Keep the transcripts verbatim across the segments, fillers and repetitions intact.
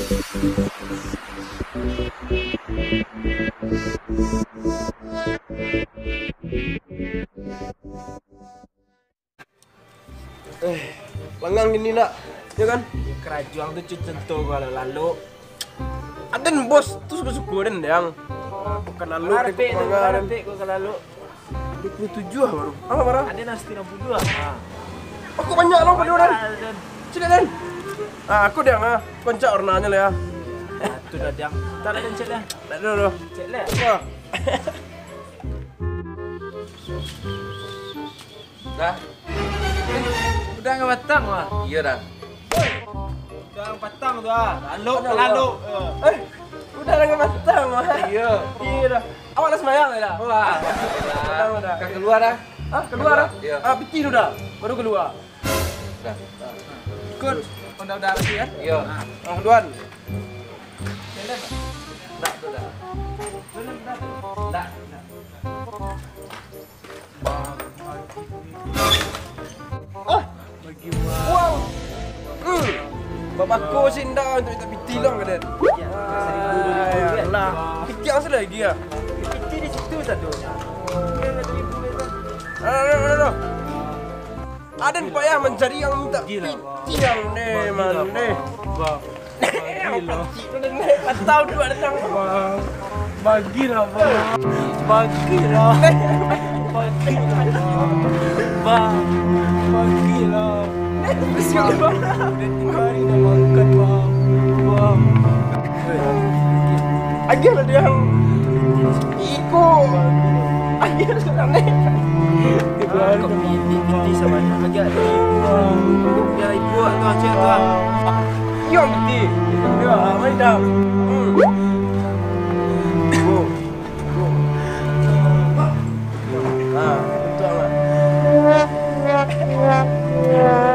Eh, langang ini nak, ya kan? Karajuang tu cu-, contoh kalau lalu. Aden bos tu suka-suka den, Dang. Bukan lalu, Arapik tu, Arapik kok kalau lalu. Dua puluh tujuh lah baru. Apa barang? Ada nasi tiga puluh dua. Ha. Aku banyak loh, pada orang. Banyak, Dan. Cek, Den. Ah, aku, Dang, ah. Koncak warnanya lah, ya. Ah, tu dah, Dang. Tak ada, Dan, cek, Dan. Tak ada, loh. Cek, lah. Wah. Dah. Udah nggak batang, wah. Iya, dah. Udah batang tu, ah. Lalu, lalu. Eh, udah nggak batang, wah. Iya. Iya, dah. Awak dah sembahyang, dah? Wah. Dah, dah. Dah keluar, dah. Ah, keluar, dah? Iya. Ah, piti tu, dah. Baru keluar. Dah. Ikut. Udah, udah, ya? Iya. Ah, duluan. Ndak, tu dah. Ndak, ndak. Ah! Wow! Hmm. Babako sih ndak untuk minta piti lah, kaden. Ah, ya Allah. Piti yang asal lagi ya? Piti di situ satu. Ah, no, no, no. Aden payah mancari yang minta piti yang ne, man, ne. Bang. Bagilah. Patau dua datang. Bang. Bagilah, Bang. Bagilah. Bagilah, Bang. Bang. Bagilah. Bang. Udah tiga hari dah makan, Bang. Bang. Agiah lah dia. Iko. Agiah lah, Nek. Tiga hari dah makan, Bang. Agiah lah, ibu tu, Aceh tu. Iyo, piti. Iyo, mari dah. Hmm. Oh. Ah, betul lah.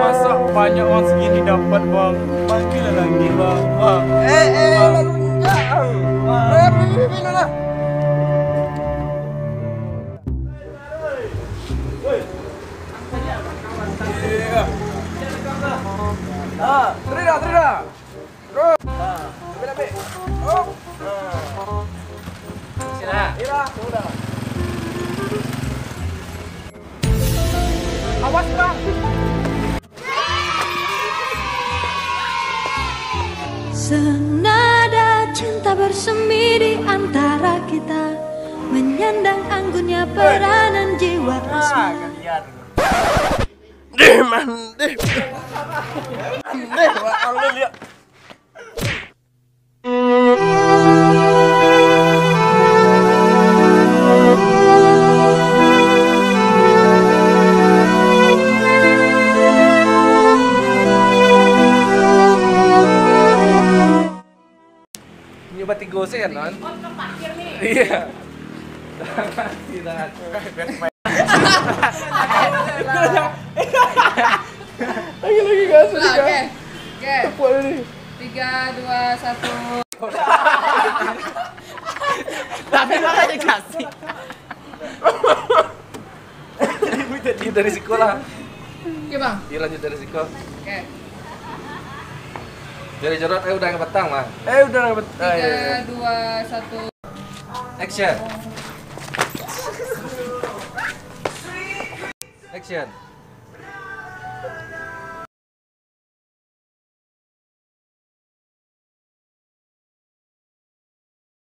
Masa banyak uang segini dapat, Bang? Bagilah lagi, Bang. Bang. Eh, eh, Bang. Bang. Eh, pi, pi, pi, lah. Ah, terus dah, terus dah. Terus. Nah, ambil, ambil. Hop. Nah. Sini. Ira, sudah. Awas, Bang. Senada cinta bersemi di antara kita, menyandang anggunnya peranan jiwa asmara. Deh, man, deh. Deh, wah, Allah lihat. Nyo batigo se kan, non? Iya. Lagi, lagi, gas, lagi, gas. Oke. Oke. Tepuk dulu ni. Tiga, dua, satu. Tapi lah aja kasih. Kita risiko lah. Oke, Bang. Iya, lanjut dari risiko. Oke. Dari jorok, eh, udah nggak petang, Bang. Eh, udah nggak petang. Tiga, dua, satu. Action. Action.